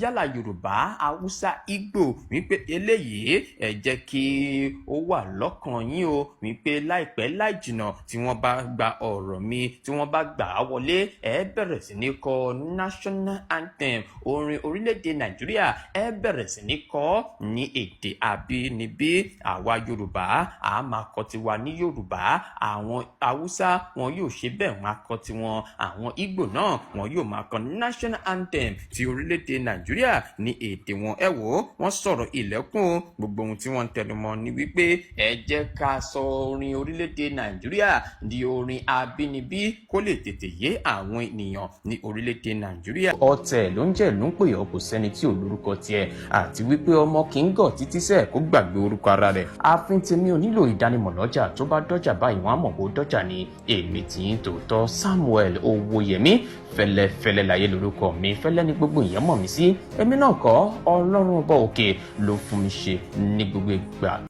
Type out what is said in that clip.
Yálà Yorùbá, Haúsá, Ìgbò, wípé eléyìí, ẹ jẹ́ kí ó wà lọ́kàn yín o, wípé láìpẹ́ láì jìnà, tí wọ́n bá gba ọ̀rọ̀ mi, tí wọ́n bá gbà á wọlé, ẹ bẹ̀rẹ̀ sí ní kọ national anthem, orin orílẹ̀-èdè Nàìjíríà, ẹ bẹ̀rẹ̀ sí ní kọ ní èdè àbínibí. Àwa Yorùbá, a máa kọ tiwa ní Yorùbá. Àwọn Haúsá, wọn yóò ṣe bẹ́ẹ̀, wọn á kọ tiwọn. Àwọn Ìgbò náà, wọn yóò máa kọ national anthem ti orílẹ̀-èdè Nàìjíríà ní èdè wọn. Ẹ wò ó, wọ́n sọ̀rọ̀ ilẹ̀kùn. Gbogbo ohun tí wọ́n ń tẹnumọ́ ni wípé ẹ jẹ́ ká sọ orin orílẹ̀-èdè Nàìjíríà di orin abínibí, kó lè tètè yé àwọn ènìyàn ní orílẹ̀-èdè Nàìjíríà. Ọ̀tẹ̀ ló ń jẹ́ ló ń pè ọ́, kò sẹ́ni tí ò lórúkọ tiẹ̀, àti wípé ọmọ kì í gọ̀ títí sẹ́ẹ̀ kó gbàgbé orúkọ ara rẹ̀. Ààfin tèmi ò nílò ìdánimọ̀ lọ́jà. Tó bá dọ́jà báyìí, wọ́n á mọ̀ bó dọ́jà ni. Èmi tì í tòótọ́, Samuel Owóyẹmí Fẹ́lẹ́fẹ́lẹ́ láyé lórúkọ mi. Fẹ́lẹ́ ní gbogbo èèyàn mọ̀ mí sí. Èmi náà kọ́, Ọlọ́run Ọba òkè ló fún mi ṣe ní gbogbo ìgbà.